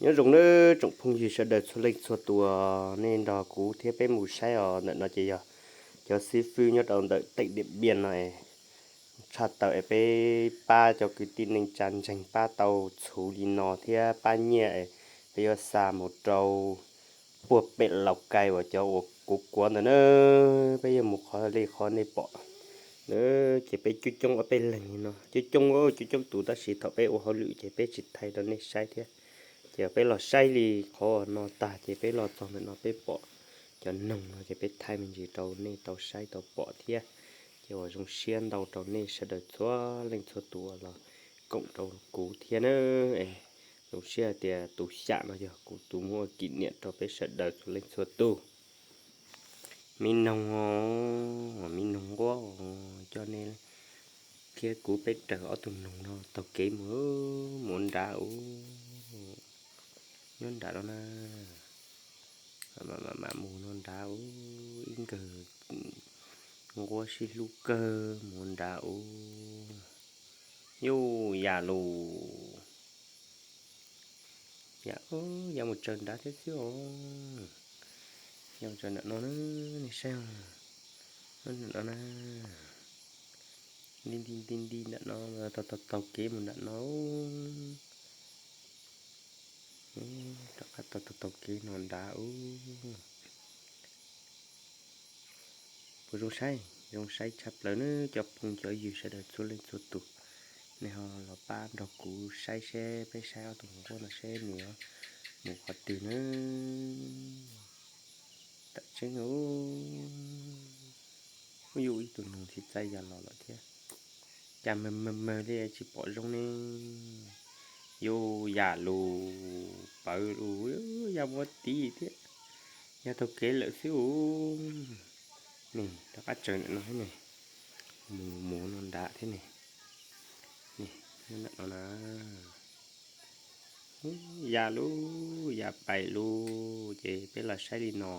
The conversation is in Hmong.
Nyob zoo nawb tsoom phooj ywg sawv daws txhua leej txhua tus, nej nrog kuv thiab peb mus saib os. Ntawm no ces yog cov xib fwb nyob rau ntawm teem Diam Npiaj no, tshaj tawm es peb pab cov kwv tij neej tsa ntseeg pab tau txhuv li no thiab pab nyiaj es peb yuav xa mus rau puag pem Laus Kais uas cov uas kuv kuav ntawd na. Peb yuav mus qhov li qhov nej pom na, ces peb coob coob ob peb leeg li no, coob coob coob coob tus, tab sis thaum peb ua hauj lwm ces peb tsis thaij rau nej saib thiab. Ces peb los saib li qhov no tag ces peb los txog ntawm no peb pom cov noog no ces peb thaij me ntsis rau nej tau saib tau pom thiab. Ces ua zoo siab ntau rau nej sawv daws txhua leej txhua tus uas los koom rau kuv thiab na. Zoo siab hais tias tus xyam no yog kuv tus muab ua kỷ niệm rau peb sawv daws txhua leej txhua tus. Me noog, me noog nquab, coj nej thiab kuv peb raws ob tug noog no taug kev mus, mus nrad ub, nyob nrad no na. Mam mus no nrad ub, ib nkawg nquab sib hlub kawg mus nrad ub. Yuj, yam lus, yam, yam mus tsaws nrad thiab xwb os. Yam mus tsaws ntawm no na, nej saib, ntawm no na, nti nti nti nti ntawm no, taug taug taug kev mus ntawm no. Rov qab taug taug taug kev no nrad ub. Puas zoo saib? Zoo saib tshaj plaws nawb cov phooj cov ywg sawv daws txhua leej txhua tus. Nej ho los pab nrog kuv saib seb peb saib ob tug nquab no seb nws mus qhov twg nawb. Tam tseeb ub, yuj, ib tug noog txhij txaij ya los lawm thiab. Cas mag mag mag li tsis pom zoo ne. Yuj, yam lus pawv lus, yam muab tid thiab. Yam taug kev lawm xwb ub. Nis, rov qab tsaws ntawm no thiab ne. Mus mus no nrad thiab ne. Nis, nyob ntawm no na. Yam lus, yam pais lus, ces peb los saib li no.